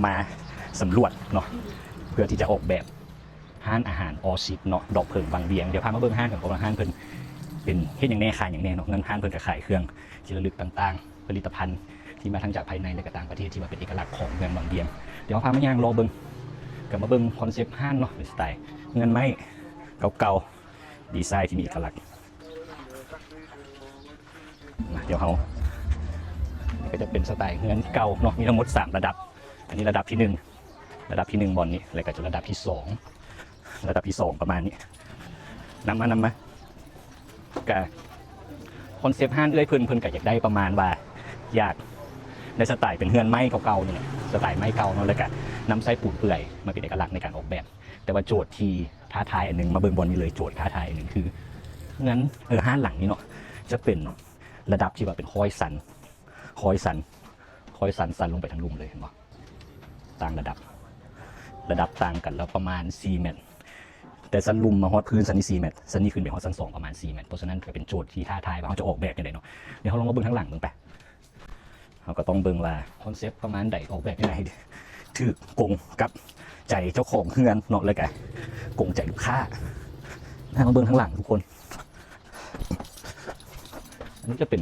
ມາສຳຫຼວດເນາະ ເພື່ອທີ່ຈະອອກແບບຮ້ານອາຫານອໍຊິດເນາະ ດອກເຜິ້ງວັງວຽງ. ດຽວພາມາເບິ່ງຮ້ານກັນກ່ອນວ່າຮ້ານເພິ່ນເປັນເຮັດຫຍັງແດ່ ຂາຍຫຍັງແດ່ເນາະ. ເງິນຮ້ານເພິ່ນກໍຂາຍເຄື່ອງທີ່ລະລຶກຕ່າງໆ ຜະລິດຕະພັນທີ່ມາທັງຈາກພາຍໃນ ແລະ ກໍຕ່າງປະເທດ ທີ່ວ່າເປັນເອກະລັກຂອງເມືອງວັງວຽງ. ດຽວພາມາຍ່າງເລາະເບິ່ງ ກໍມາເບິ່ງຄອນເຊັບຮ້ານເນາະ ເປັນສະໄຕເຮືອນໄມ້ເກົ່າໆ ດີໄຊທີ່ມີເອກະລັກ. ມາ ດຽວເຮົາ ນີ້ກໍຈະເປັນສະໄຕເຮືອນເກົ່າເນາະ ມີທັງໝົດສາມລະດັບ. ອັນນີ້ລະດັບທີໜຶ່ງ ລະດັບທີໜຶ່ງບ່ອນນີ້ ແລ້ວກໍຈະລະດັບທີສອງ ລະດັບທີສອງປະມານນີ້. ນຳມາ ນຳມາ ກະຄອນເຊັບຮ້ານເອື້ອຍເພິ່ນ ເພິ່ນກະຢາກໄດ້ປະມານວ່າ ຢາກໄດ້ສະໄຕເປັນເຮືອນໄມ້ເກົ່າໆນີ້ແຫຼະ ສະໄຕໄມ້ເກົ່າເນາະ ແລ້ວກະນຳໃຊ້ປູນເປື່ອຍມາເປັນເອກະລັກໃນການອອກແບບ. ແຕ່ວ່າໂຈດທີ່ທ້າທາຍອັນໜຶ່ງ ມາເບິ່ງບ່ອນນີ້ເລີຍ ໂຈດທ້າທາຍອັນໜຶ່ງຄືເຮືອນ ເອີ ຮ້ານຫຼັງນີ້ເນາະ ຈະເປັນລະດັບທີ່ວ່າເປັນຮ້ອຍຊັ້ນ ຮ້ອຍຊັ້ນ ຮ້ອຍຊັ້ນ ຊັ້ນລົງໄປທາງລຸ່ມເລີຍ ເຫັນບໍ່? ຕ່າງລະດັບ ລະດັບຕ່າງກັນລະປະມານສີ່ແມັດ ແຕ່ຊັ້ນລຸ່ມມາຮອດພື້ນຊັ້ນນີ້ສີ່ແມັດ ຊັ້ນນີ້ຂຶ້ນໄປຮອດຊັ້ນສອງປະມານສີ່ແມັດ. ເພາະສະນັ້ນກໍເປັນໂຈດທີ່ທ້າທາຍວ່າເຮົາຈະອອກແບບຈັ່ງໃດເນາະ. ດຽວເຮົາລອງມາເບິ່ງທາງຫຼັງເບິ່ງໄປ ເຮົາກໍຕ້ອງເບິ່ງວ່າຄອນເຊັບປະມານໃດ ອອກແບບຈັ່ງໃດໃຫ້ຖືກກົງກັບໃຈເຈົ້າຂອງເຮືອນເນາະ ແລ້ວກະກົງໃຈລູກຄ້າ. ມາເບິ່ງທາງຫຼັງທຸກຄົນ ອັນນີ້ຈະເປັນ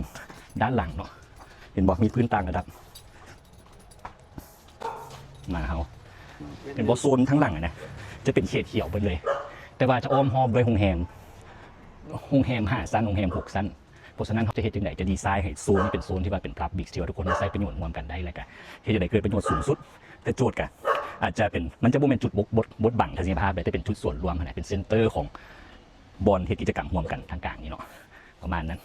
ດ້ານຫຼັງເນາະ ເຫັນບໍ່? ມີພື້ນຕ່າງລະດັບ. ມາເຮົາ ເຫັນບໍ່? ໂຊນທາງຫຼັງຫັ້ນນະ ຈະເປັນເຂດຂຽວເບິດເລີຍ ແຕ່ວ່າຈະອ້ອມຮອບດ້ວຍໂຮງແຮມ ໂຮງແຮມຫ້າຊັ້ນ ໂຮງແຮມຫົກຊັ້ນ. ເພາະສະນັ້ນເຮົາຈະເຮັດຈັ່ງໃດ ຈະດີໄຊໃຫ້ໂຊນນີ້ເປັນໂຊນທີ່ວ່າເປັນ public ທີ່ວ່າທຸກຄົນມາໃຊ້ປະໂຫຍດຮ່ວມກັນໄດ້ ແລ້ວກະເຮັດຈັ່ງໃດເກີດປະໂຫຍດສູງສຸດ. ແຕ່ໂຈດກະອາດຈະເປັນ ມັນຈະບໍ່ແມ່ນຈຸດບົກ ບົດ ບົດບັງທັດສະນີຍະພາບໃດ ແຕ່ເປັນຈຸດສ່ວນລວມຫັ້ນນະ ເປັນເຊັນເຕີຂອງບ່ອນເຮັດກິດຈະກຳຮ່ວມກັນທາງກາງນີ້ເນາະ ປະມານນັ້ນ.